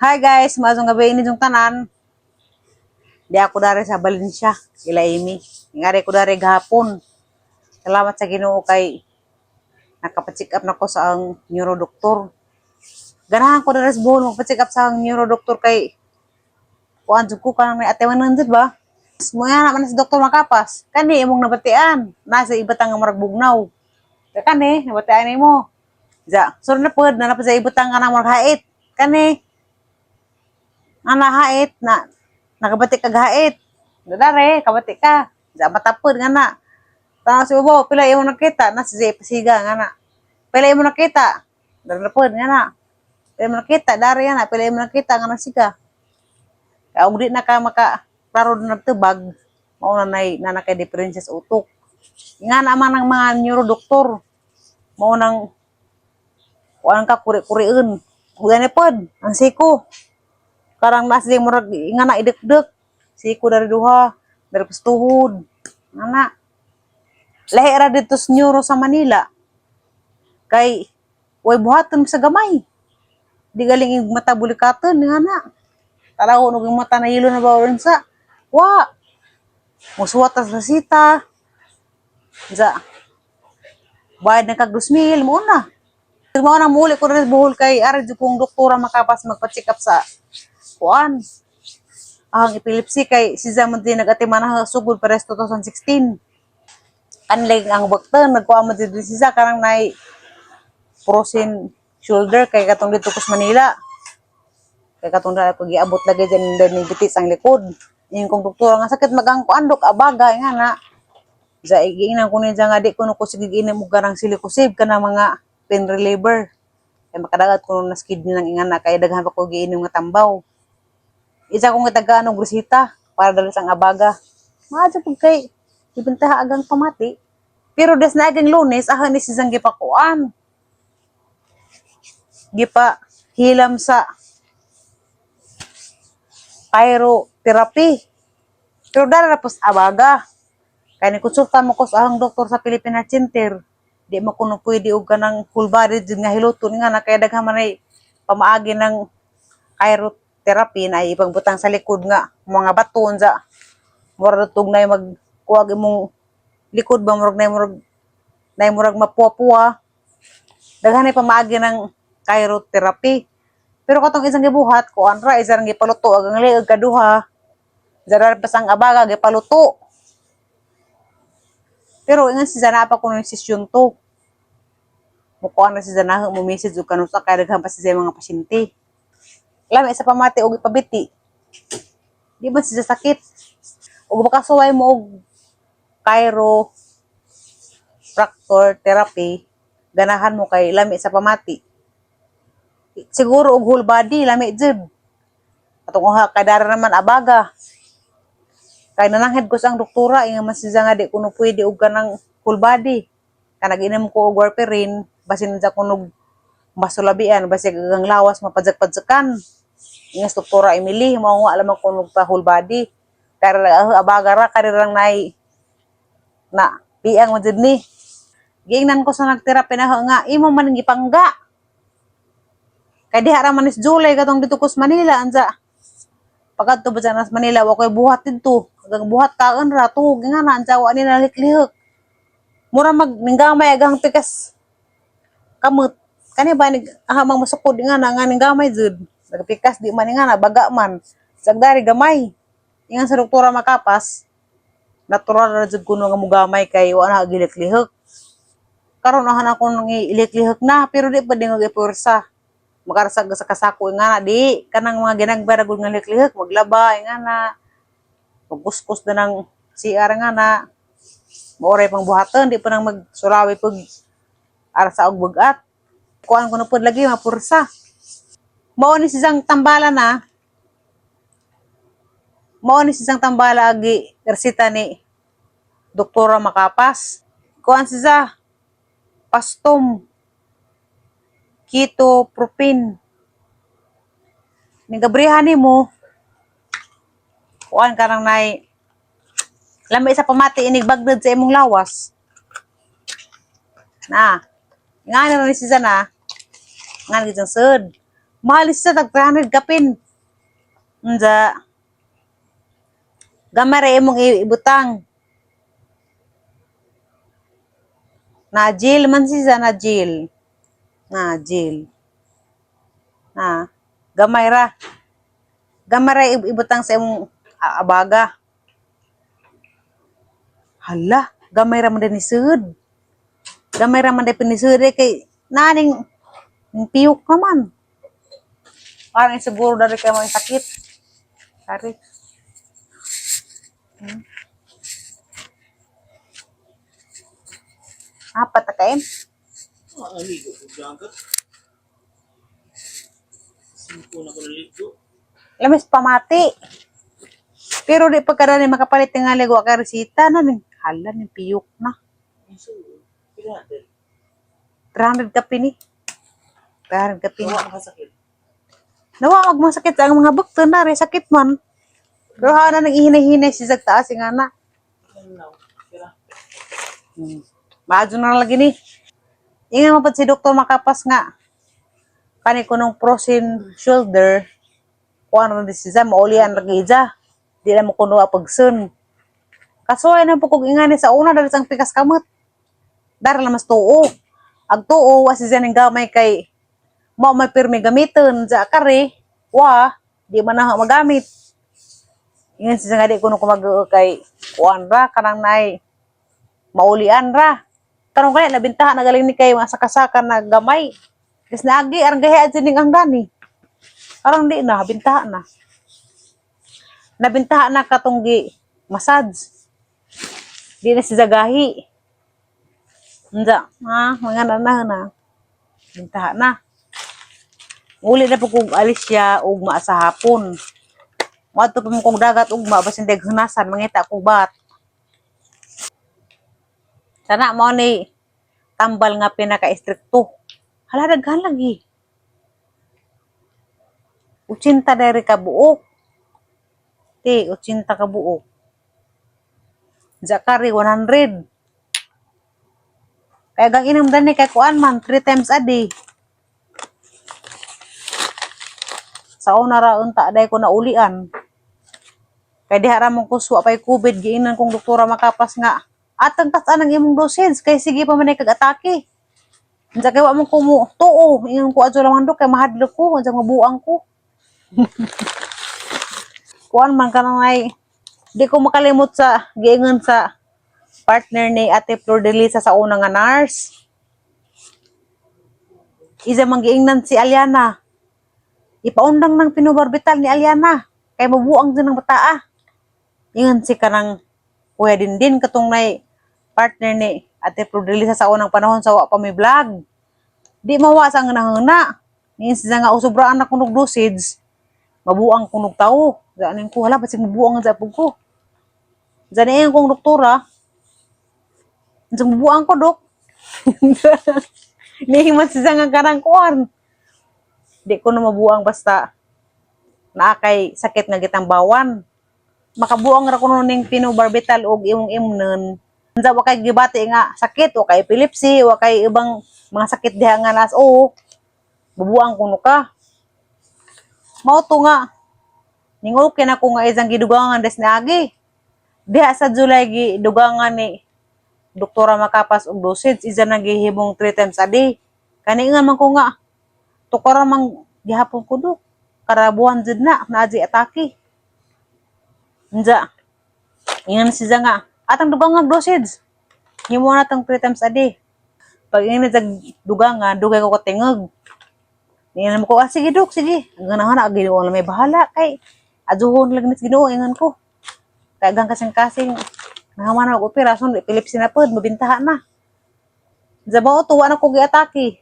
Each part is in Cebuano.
Hi guys, maayong gabii ninyong tanan. Di ako dari sa Valencia, ila Amy. Ngari ko dari gahapon. Salamat sa Ginoo kay nakapa-check up na ko sa ang neurodoktor. Ganahan ko dari sa Bohol magpa-check up sa ang neurodoktor kay kuan jud ko kanang may atiwanan jud ba? Mo na man si Doktor Makapas. Kani imong nabatian. Nasa ibutang nga murag bugnaw. Kani nabatian nimo. Ja, sur na pod na sa ibutang nga murag hait. Kani nga hait na nakabati ka hait. Dare, kabati ka. Ja matapod nga na. Tanaw si Ubo, pila imo nakita na si pasiga nga na. Pila imo nakita. Dare na pod nga na. Pila imo nakita, dare nga na, pila imo nakita nga na siga. Kaya og di na ka maka klaro na nagtubag, mao na nay na nakay diferensya sa utok. Nga naman ang mga neurodoktor, mao nang kuan ka kuri-kuriun. Ug gani pod, ang siko. Karang nasa di murag nga na idekdek. Siko dari duha, dari pas tuhod. Nga na. Lahi ra dito sa neuro sa Manila. Kay way buhaton sa gamay. Di galing yung mata bulikaton nga na. Tanaw og yung mata na yelo na ba sa. Wa. Musuwat ta sa resita. Za. Bayad na kag 2,000 mo na. Mao na muli ko rin Bohol kay ari jud kong doktora Makapas magpa-check up sa kuan. Ang epilepsy kay si Zaman din nag-atiman na sugod pares 2016. Kanlig ang baktan nagkuha mo dito si Za karang nay frozen shoulder kay katong dito ko sa Manila. Kay katong dala ko giabot lagi dyan din bitis ang likod. Yung kong doktora nga sakit magang kuan dok abaga nga na. Za igiinan ko niya nga di ko no ko sige giinom og garang silicosib kana mga pain reliever. Kay makadagat ko na kidney ng ingana kay daghan pa ko giinom nga tambaw. Isa kong gitagaan og resita para dali sang abaga. Maadyo pud kay ibintaha agang pamati. Pero des na agang Lunes, aha ni siyang gipakuan. Gipa hilam sa chirotherapy. Pero dara na pos abaga. Kay ni konsulta mo ko sa ahang doktor sa Philippine Heart Center. Di mo kuno pwede og kanang full body jud nga hiluton nga na kay daghan man ay pamaagi ng chirotherapy na ipagbutang sa likod nga mga bato unsa murag tug nay magkuwag imong likod ba, murag nay murag mapuwa-puwa. Daghan ay pamaagi ng chirotherapy, pero katong isang gibuhat kuan ra, isa rang gipaluto ang liog kaduha. Dara pa sang abaga gipaluto, pero ingan si Zana pa kuno session 2. Mukuan na si Zana mo message ug kanusa kay daghan pa si mga pasyente. Lami sa pamati og ipabiti. Di ba siya sakit? Ug makasuway mo og chiropractor therapy, ganahan mo kay lami sa pamati. Siguro og whole body lami jud. Atong uha kay dara naman abaga. Kay nananghid ko sa ang doktora, inga man siya nga di kuno pwede og kanang whole body. Kanag inom ko og warfarin, basin sa kunog masulabian, basig ang lawas mapadyak-padyakan. Inga sa doktora Emily, mao nga alam ko og pa whole body. Kaya abaga ra karirang nay na piang man jud ni. Giingnan ko sa nagtherapy na nga imo man ang gipangga. Kay diha ra man is July katong dito ko sa Manila ansa. Pagkadto ba sa Manila wa koy buhat didto. Agang buhat kaon ra tuhog nga na ansa wa ni naliklihok. Mura mag ninggamay agang pikas kamot. Kani ba ni aha mang masukod nga na nga ninggamay jud. Nagpikas di man nga na baga man. Sagdari gamay. Ingan sa doktora Makapas, natural ra jud kuno nga mugamay kay wa na giliklihok. Karon ahan ako nang iliklihok na pero di pa din nga. Makarasag sa kasako nga na di kanang mga ginagbar gud nga liklihok maglaba nga na magkuskus na ng CR nga na maoray pang buhaton di pa nang magsurawi pag ara sa og bugat. Kuan ko na pod lagi mapursa. Mao ni siyang tambala na. Mao ni siyang tambala agi resita ni Doktora Makapas. Kuan siya Fastum ketoprofen. Ni gabrihan nimo kuan karang nay lami sa pamati inig bagdad sa imong lawas. Na. Nga na ni siya na. Nga na sud. Mahal siya, tag 300 kapin. Unsa? Gamay ra imong ibutang. Na-jail man siya, na-jail. Na-jail. Na, gamay ra. Gamay ra ibutang sa imong abaga. Hala, gamay ra man din ni sud. Gamay ra man din pinisud eh, kay naning ning piyok naman. Parang siguro dari kay may sakit. Sorry. Apat na kain. Ah, naligo ko dagat. 5 na ko naligo. Lamis pamati. Pero di pa kada ni makapalit nga ligo kay resita na ning hala ning piyok na. Ang so, pila din. 300 ka pini. 300 ka pini. Wala makasakit. Nawa wag masakit ang mga bukto na rin sakit man. Pero hana nang ihinay-hinay si Zag taas nga na. Ano na, pila. Maadyo na lang lagi ni. Ingat mo pad si Doktor makapas nga. Kani ko nung frozen shoulder. Kuan ra di siya maulian ra gid. Di na mo kuno pagsun. Kasuhay na po kog ingani sa una dali sang pikas kamot. Dara lang mas tuo. Ag tuo wa siya ning gamay kay mao may pirmi gamiton sa kare. Wa di man na magamit. Ingan siya nga di kuno ko mag kay kuan ra kanang nay maulian ra. Karon kaya nabintahan na galing ni kay mga sakasaka na gamay. Kas naagi arang gahi adto ning ang gani. Karon di na bintahan na. Nabintahan na katong gi massage. Di na si zagahi. Unsa? Ha, mga na na. Bintahan na. Uli na po kung alis siya ugma sa hapon. Moadto pa mo kong dagat ugma basin dag hunasan mangita kog bat. Sana mo ni tambal nga pinaka-istrikto. Hala, daghan lagi. 80 dere ka buok. Ti, 80 ka buok. Zakari 100. Kaya gang inom dani kay kuan man 3 times a day. Sa una ra unta day ko naulian. Kay diha ra mong kuswa pay COVID giinan kong doktora makapas nga atang tas-an ang imong dosage kay sige pa man ay kag-atake. Unsa kay wa man ko mo tuo, ingon ko adto lang dok kay mahadlok ko, unsa mabuang ko. Kuan man kanang ay di ko makalimot sa giingon sa partner ni Ate Flor de Lisa sa una nga nurse. Isa man giingnan si Aliana. Ipaundang ng pinobarbital ni Aliana kay mabuang din ang bataa. Ingon si kanang Kuya Dindin katong nay partner ni Ate Flor de Lisa sa unang panahon sa wa pa may vlog. Di mawa sa nangahuna. Niin siya nga usobraan na kunog dosage. Mabuang kunog tao. Gaanin ko hala basig mabuang sa pug ko. Diyan kong doktora. Unsa mabuang ko, dok? Nihiman siya nga karang kuan. Di ko na mabuang basta naa kay sakit nga gitambawan. Makabuang ra kuno ning pinobarbital og imong imnon. Unsa wa kay gibati nga sakit, wa kay epilepsy, wa kay ibang mga sakit diha nga nas oo. Bubuang kuno ka. Mao to nga ning okay na ko nga isang gidugangan des niagi. Diha sa July gidugangan ni Doktora Makapas og dosage isa na gihimong 3 times a day. Kani nga man ko nga tukara man gihapon ko dok. Karabuhan jud na naa jud atake. Unsa? Ingon siya nga atang dugangan dosage. Himo na tang 3 times a day. Pag ingon sa dugangan, dugay ko katingog. Ingon mo ko, ah, sige dok, sige. Ang ganahan na, Ginoo lang may bahala kay adjuhon lang ni sa Ginoo ingon ko. Kay gang kasing-kasing nahaman ako operasyon, epilepsy na pod, mabintahan na. Zabao to, wa na ko giatake.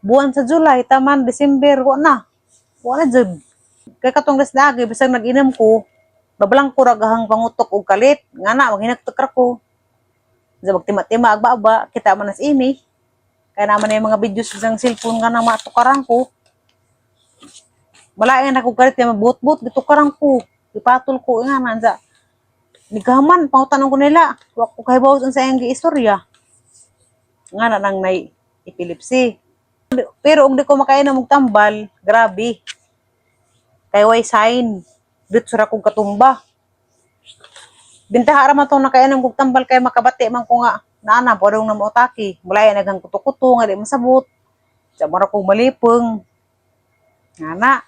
Buwan sa July, taman, December, wa na. Wa na jud. Kay katong gas na bisag nag-inom ko, babalang ko ragahang pangutok og kalit. Nga na, maghinagtok ra ko. Sa magtima-tima ag baba, kita man nas ini. Kaya naman yung mga videos sa cellphone nga na matukaran ko. Malain na ko kalit, kaya mabuot-buot, gitukaran ko. Ipatol ko, nga na, sa Nigaman, pangutanong ko nila. Wa ko kahibaw sa iyang giistorya. Nga na nang nay epilepsy. Pero og di ko makainom og tambal, grabe. Kay way sign. Dito ra kong katumba. Bintaha ra man tong nakainom og tambal kay makabati man ko nga naana padong na moatake. Mulaya nagang kuto-kuto nga di masabot. Sa mura kong malipong. Ngana.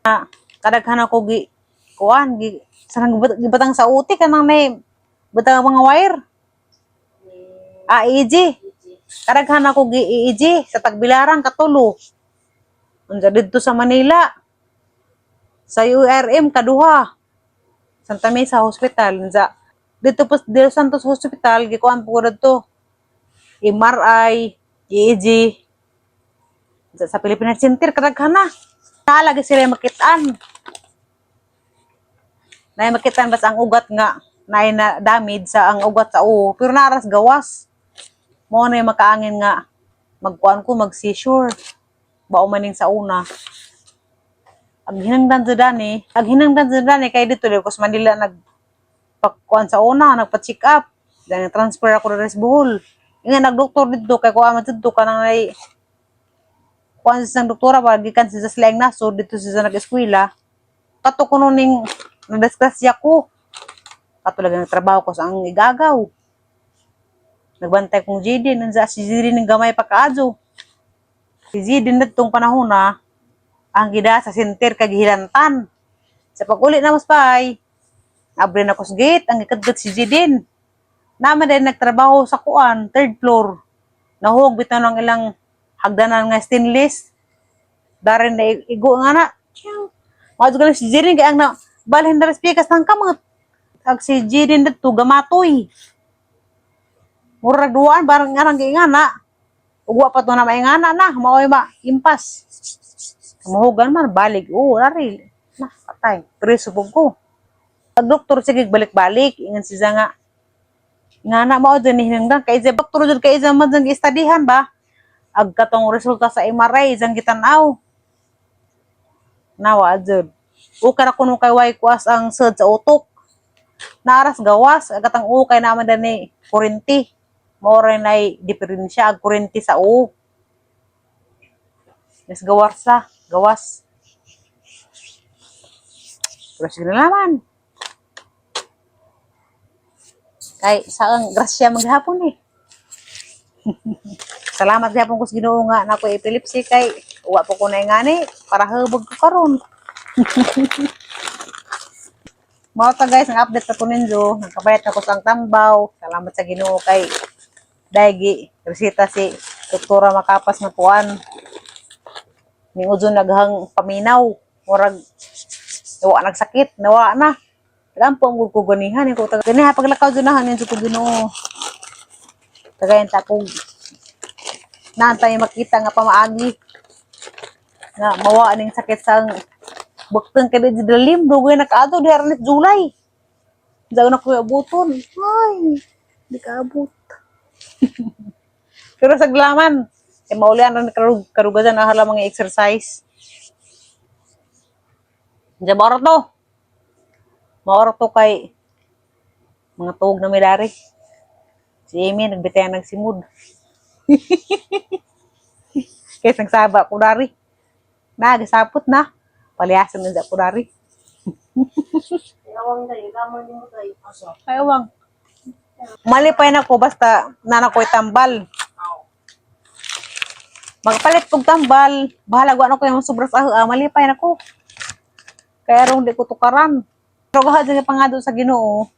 Na, kadaghan ako gi kuan gi sanang gibatang sa uti kanang nay batang mga wire. Ah, EEG. Kadaghan ako gi EEG sa Tagbilaran, katulo. Unsa didto sa Manila. Sa URM kaduha. Santa Mesa Hospital, unsa dito po sa De Los Santos Hospital, gikuan po ko didto. MRI, EEG. Unsa sa Philippine Heart Center kadaghan na. Naa lagi sila makitaan. Na makitaan bas ang ugat nga naay na damage sa ang ugat sa uo pero naras gawas. Mo na yung makaangin nga magkuan ko, mag seizure. Bao maning sa una. Ang hinangdan sa dani kay dito ko sa Manila nag pagkuan sa una, nagpa-check up. Then transfer ako diri sa Bohol. Nga nagdoktor dito kay kuan man dito kanang nay kuan sa doktora ba gikan sa Slaing Nasod dito sa nag-eskwela. Kato kuno ning nadisgrasya ko. Kato lagi nagtrabaho ko sa ang igagaw. Nagbantay kong GD, nandiyan si GD ng gamay pagkaadyo. Si GD natong panahon na, ang gida sa center kaghilantan. Sa pag-uli na mas pay, abre na ko sa gate, ang gikadgat si GD. Naman din nagtrabaho sa kuan, third floor. Nahuog bitaw ng ilang hagdanan nga stainless. Darin na igo nga na. Tiyang. Mga lang si GD kaya ang na, balhin na pikas ng kamot. Ag si GD dito gamatoy. Murag duaan barang nga nang giingana. Ugwa pa to na maingana na, maoy ma impas. Mahugan man balik. Oo, rari. Na, patay. Preso pug ko. Ang doktor sige balik-balik ingon siya nga nga na mao dyan ni hinangdan kay isa doktor jud kay isa man dyan gistudihan ba ag katong resulta sa MRI isang gitan-aw nawa jud ukara kuno kay way kuas ang sud sa utok naras gawas agatang ukay naman dani kurinti mao ra nay diferensya ag kurinti sa u Mas gawarsa, gawas. Pero sige na naman. Kay saang grasya maghapon eh. Salamat gihapon ko sa Ginoo nga na ako epilepsy kay wa po ko na ngani para hubog ko karon. Mao ta guys, ang update na ko ninyo. Nagkabayat ako sa ang tambaw. Salamat sa Ginoo kay daygi resita si Doktora Makapas na kuan. Ning uzo naghang paminaw. Murag nawa nagsakit, nawa na. Tagampo ang ko ganihan ko taga ganiha paglakaw jud na ko Ginoo. Tagayan ta kog naantay makita nga pamaagi nga mawa ning sakit sa bukteng kay di dalim dugay nakaadto diha ra ni July. Daw na ko abuton. Ay, di ka abot. Pero sa glaman, eh, maulian ra ni karugadan na hala mga exercise. Diyan maoro to. Maoro to kay mga tuog na may dari. Si Amy nagbitayan nagsimud. Kaya nagsaba ko dari. Nagasapot na. Paliasan na ko dari. Awang tayo, kamo ni mo tayo. Asa? Ay, awang. Malipay na ko basta nana ko'y tambal. Aw. Magpalit kog tambal. Bahala ko ano ko yung sobra sa ah, malipay na ko. Kaya rong di ko tukaran. Pero gaha dyan pangado sa Ginoo.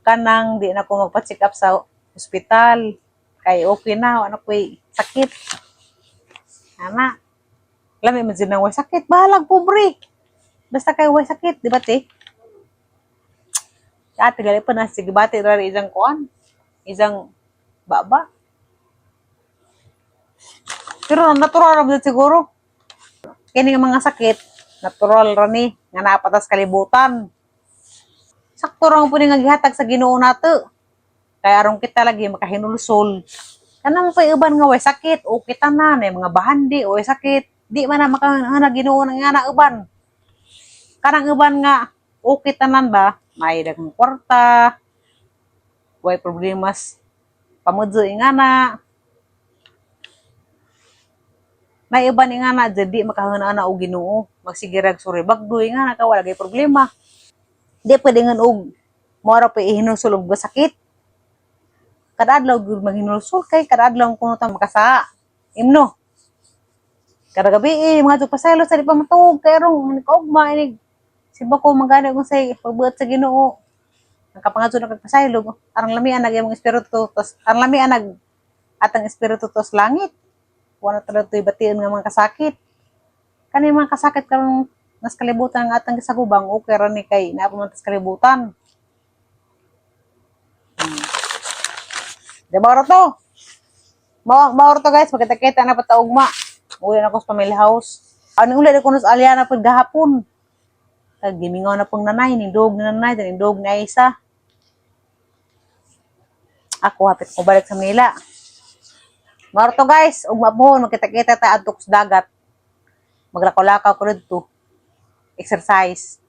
Kanang di na ko magpa-check up sa ospital. Kay okay na, ano ko'y sakit. Ana. Lami man dyan ang way sakit. Bahalag, pobre. Basta kay way sakit, di ba te? Ate, gali pa na. Sige, bati, rari isang kuan. Isang baba. Pero natural ra man siguro. Kini nga mga sakit, natural ra ni nga naapatas kalibutan. Sakto ra po ni nga gihatag sa Ginoo nato. Kaya aron kita lagi makahinulsol. Kanang pa uban nga way sakit, okay tanan na mga bahandi o sakit, di man na makahanag Ginoo ng nga na uban. Kanang uban nga okay tanan ba, may daghang kwarta, way problemas pamudyo nga na. Naiban nga na di makahuna na og Ginoo. Magsigirag suri bagdoy nga na ka wala kay problema. Di pwede nga og mora pa ihinulsol og sakit. Kada adlaw gyud maghinulsol kay kada adlaw kuno ta makasa. Imno. Kada gabi eh, mga pasaylo sa di pa matuog kay rong kaugma inig simba ko magana kung say pagbuhat sa Ginoo. Ang kapangadto na kagpasaylo, arang lamian nag imong espiritu tos, arang lamian nag atang espiritu tos langit. Wala talaga to'y bation nga mga kasakit. Kani mga kasakit karon nas kalibutan nga atang gisagubang, okay ra ni kay naa pa man tas kalibutan. Di ba to? Mao mao to, guys, magkita-kita na pa ta ugma. Uli na ko sa family house. Ano uli na ko sa Aliana pud gahapon. Kag gimingaw na pong nanay, nindog na nanay, nindog na isa. Ako hapit ko balik sa Manila. Mao to, guys, ugma pohon magkita-kita ta adto sa dagat. Maglakaw-lakaw ko didto. Exercise.